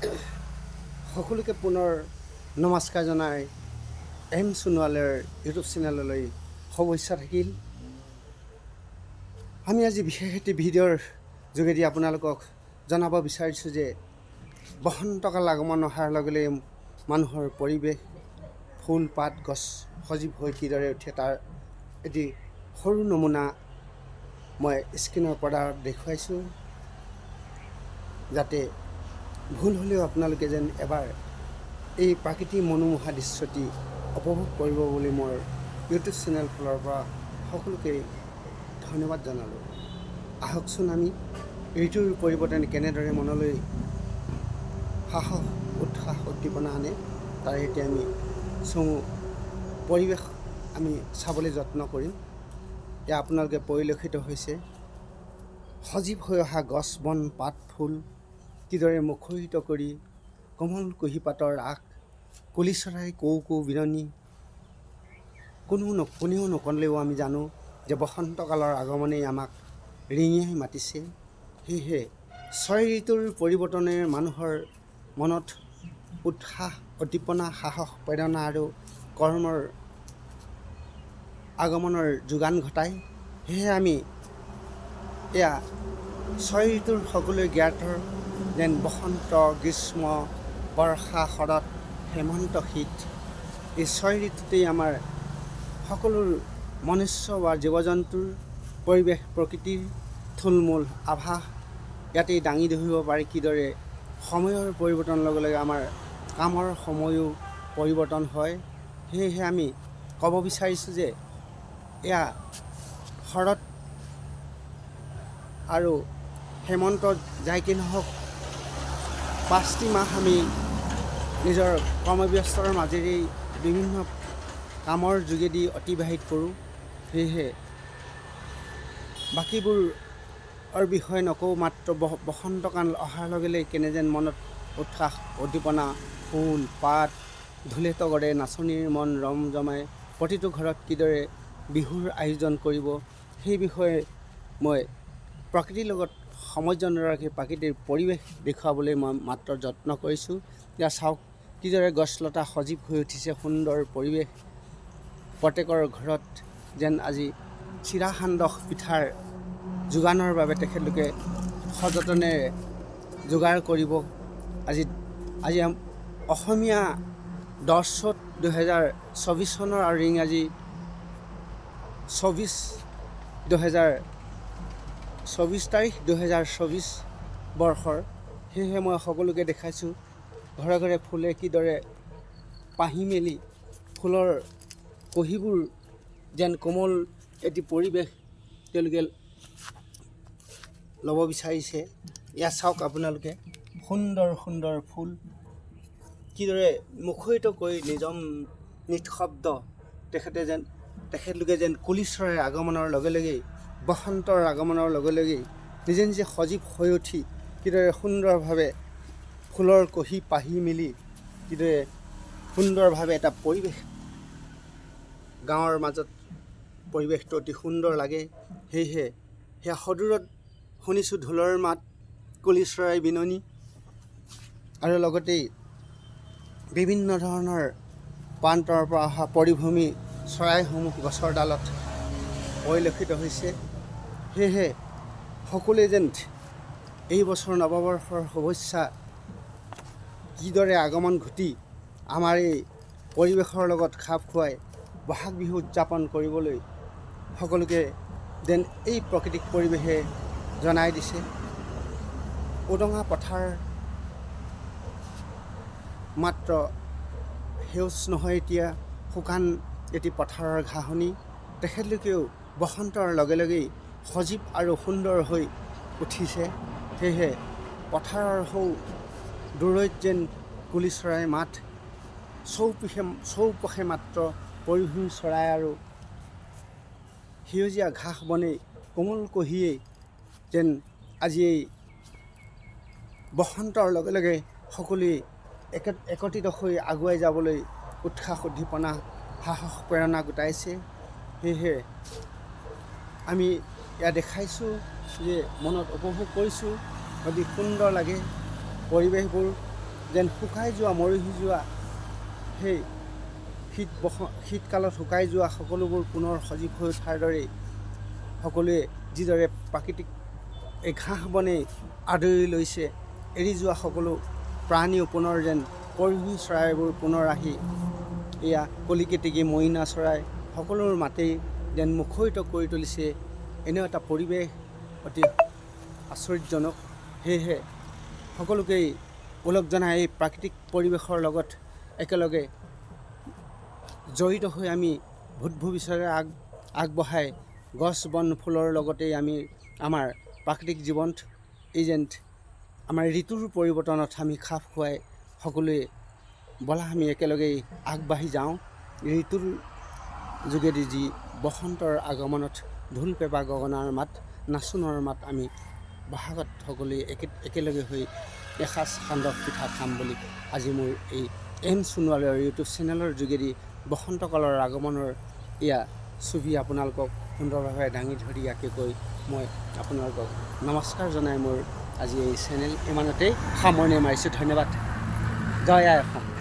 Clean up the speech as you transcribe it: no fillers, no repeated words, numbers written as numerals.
সকলোকে পুনৰ নমস্কাৰ জনাই এম সোণোৱালৰ ইউটিউব চেনেললৈ শুভেচ্ছা থাকিল। আমি আজি বিশেষ এটি ভিডিঅ'ৰ যোগেদি আপোনালোকক জনাব বিচাৰিছোঁ যে বসন্তকাল আগমন অহাৰ লগে লগে মানুহৰ পৰিৱেশ, ফুল পাত গছ সজীৱ হৈ কিদৰে উঠে, তাৰ এটি সৰু নমুনা মই স্ক্ৰীণৰ পৰ্দাত দেখুৱাইছোঁ, যাতে ভুল হ'লেও আপোনালোকে যেন এবাৰ এই প্ৰাকৃতিক মনোমোহা দৃশ্যটি উপভোগ কৰিব বুলি মোৰ ইউটিউব চেনেল ফালৰ পৰা সকলোকে ধন্যবাদ জনালোঁ। আহকচোন, আমি ঋতুৰ পৰিৱৰ্তনে কেনেদৰে মনলৈ সাহস, উৎসাহ, উদ্দীপনা আনে, তাৰ এতিয়া আমি চমু পৰিৱেশ আমি চাবলৈ যত্ন কৰিম। এয়া আপোনালোকে পৰিলক্ষিত হৈছে, সজীৱ হৈ অহা গছ বন পাত ফুল কিদৰে মুখৰিত কৰি কোমল কুঁহিপাতৰ আগ, কুলি চৰাই কৌ কৌ বিননি। কোনেও নক'লেও আমি জানো যে বসন্তকালৰ আগমনেই আমাক ৰিঙিয়াই মাতিছে। সেয়েহে ছয় ঋতুৰ পৰিৱৰ্তনে মানুহৰ মনত উৎসাহ, উদ্দীপনা, সাহস, প্ৰেৰণা আৰু কৰ্মৰ আগমনৰ যোগান ঘটায়। সেয়েহে আমি এয়া ছয় ঋতুৰ সকলোৱে জ্ঞাত যেন বসন্ত, গ্ৰীষ্ম, বৰ্ষা, শৰৎ, হেমন্ত, শীত, এই ছয় ঋতুতেই আমাৰ সকলো মনুষ্য বা জীৱ জন্তুৰ পৰিৱেশ প্ৰকৃতিৰ থুলমূল আভাস ইয়াতেই দাঙি ধৰিব পাৰি, কিদৰে সময়ৰ পৰিৱৰ্তনৰ লগে লগে আমাৰ কামৰ সময়ো পৰিৱৰ্তন হয়। সেয়েহে আমি ক'ব বিচাৰিছোঁ যে এয়া শৰৎ আৰু হেমন্ত যাই কি নহওক, 5টি মাহ আমি নিজৰ কৰ্মব্যস্তৰ মাজেৰেই বিভিন্ন কামৰ যোগেদি অতিবাহিত কৰোঁ। সেয়েহে বাকীবোৰৰ বিষয়ে নকওঁ, মাত্ৰ বসন্তকাল অহাৰ লগে লগে কেনে যেন মনত উৎসাহ, উদ্দীপনা, ফুল পাত ঢোলে তগৰে নাচনীৰ মন ৰম জমাই প্ৰতিটো ঘৰত কিদৰে বিহুৰ আয়োজন কৰিব, সেই বিষয়ে মই প্ৰকৃতিৰ লগত সামঞ্জস্য ৰাখি প্ৰাকৃতিক পৰিৱেশ দেখুৱাবলৈ মই মাত্ৰ যত্ন কৰিছোঁ। এতিয়া চাওক, কিদৰে গছ লতা সজীৱ হৈ উঠিছে, সুন্দৰ পৰিৱেশ। প্ৰত্যেকৰ ঘৰত যেন আজি চিৰা সান্দহ পিঠাৰ যোগানৰ বাবে তেখেতলোকে সযতনেৰে যোগাৰ কৰিব। আজি অসমীয়া 10 চ'ত 2024 চনৰ আৰু ইংৰাজী 24 2024 তাৰিখ, 2024 বৰ্ষৰ। সেয়েহে মই সকলোকে দেখাইছোঁ, ঘৰে ঘৰে ফুলে কিদৰে পাহি মেলি ফুলৰ কহিবোৰ যেন কোমল এটি পৰিৱেশ তেওঁলোকে ল'ব বিচাৰিছে। ইয়াত চাওক আপোনালোকে, সুন্দৰ সুন্দৰ ফুল কিদৰে মুখৰিত কৰি নিজম নিঃশব্দ তেখেতলোকে যেন কুলি চৰাইৰ আগমনৰ লগে লগেই, বসন্তৰ আগমনৰ লগে লগেই নিজে নিজে সজীৱ হৈ উঠি কিদৰে সুন্দৰভাৱে ফুলৰ কহি পাহি মেলি কিদৰে সুন্দৰভাৱে এটা পৰিৱেশ, গাঁৱৰ মাজত পৰিৱেশটো অতি সুন্দৰ লাগে। সেয়েহে সেয়া সদূৰত শুনিছোঁ ঢোলৰ মাত, কুলি চৰাই বিননি আৰু লগতেই বিভিন্ন ধৰণৰ প্ৰান্তৰ পৰা অহা পৰিভ্ৰমী চৰাইসমূহ গছৰ ডালত পৰিলক্ষিত হৈছে। সেয়েহে সকলোৱে যেন এই বছৰ নৱবৰ্ষৰ শুভেচ্ছা কিদৰে আগমন ঘটি আমাৰ এই পৰিৱেশৰ লগত খাপ খুৱাই বহাগ বিহু উদযাপন কৰিবলৈ সকলোকে যেন এই প্ৰাকৃতিক পৰিৱেশে জনাই দিছে। উদঙা পথাৰ মাত্ৰ সেউজ নহয়, এতিয়া শুকান এটি পথাৰৰ ঘাঁহনি। তেখেতলোকেও বসন্তৰ লগে লগেই সজীৱ আৰু সুন্দৰ হৈ উঠিছে। সেয়েহে পথাৰৰ সৌ দূৰৈত যেন কুলি চৰাইৰ মাত, চৌপিশে চৌপাশে মাত্ৰ পৰিভ্ৰমী চৰাই আৰু সেউজীয়া ঘাঁহ বনেই কোমল কহিয়েই যেন আজি এই বসন্তৰ লগে লগে সকলোৱে একত্ৰিত হৈ আগুৱাই যাবলৈ উৎসাহ, উদ্দীপনা, সাহস, প্ৰেৰণা গোটাইছে। সেয়েহে আমি ইয়াত দেখাইছোঁ যে মনত উপভোগ কৰিছোঁ, অতি সুন্দৰ লাগে পৰিৱেশবোৰ। যেন শুকাই যোৱা, মৰহি যোৱা সেই শীতকালত শুকাই যোৱা সকলোবোৰ পুনৰ সজীৱ হৈ উঠাৰ দৰেই সকলোৱে যিদৰে প্ৰাকৃতিক এই ঘাঁহ বনেই আদৰি লৈছে, এৰি যোৱা সকলো প্ৰাণীও পুনৰ যেন পৰিভ্ৰমী চৰাইবোৰ পুনৰ আহি এয়া কলিকেতেকী, মইনা চৰাই সকলোৰ মাতেই যেন মুখৰিত কৰি তুলিছে। এনে এটা পৰিৱেশ অতি আশ্চৰ্যজনক। সেয়েহে সকলোকেই ওলগ জনাই এই প্ৰাকৃতিক পৰিৱেশৰ লগত একেলগে জড়িত হৈ আমি ভূত ভৱিষ্যতে আগবঢ়াই গছ বন ফুলৰ লগতেই আমি আমাৰ প্ৰাকৃতিক জীৱন এই যেন আমাৰ ঋতুৰ পৰিৱৰ্তনত আমি খাপ খুৱাই সকলোৱে ব'লা আমি একেলগেই আগবাঢ়ি যাওঁ। ঋতুৰ যোগেদি যি বসন্তৰ আগমনত ঢোল পেঁপা গগনাৰ মাত, নাচোনৰ মাত, আমি বহাগত সকলোৱে একেলগে হৈ এসাঁজ সান্দহ পিঠা খাম বুলি আজি মোৰ এই এম সোণোৱালৰ ইউটিউব চেনেলৰ যোগেদি বসন্তকালৰ আগমনৰ এয়া ছবি আপোনালোকক সুন্দৰভাৱে দাঙি ধৰি ইয়াকে কৈ মই আপোনালোকক নমস্কাৰ জনাই মোৰ আজি এই চেনেল ইমানতেই সামৰণি মাৰিছোঁ। ধন্যবাদ। জয় আই অসম।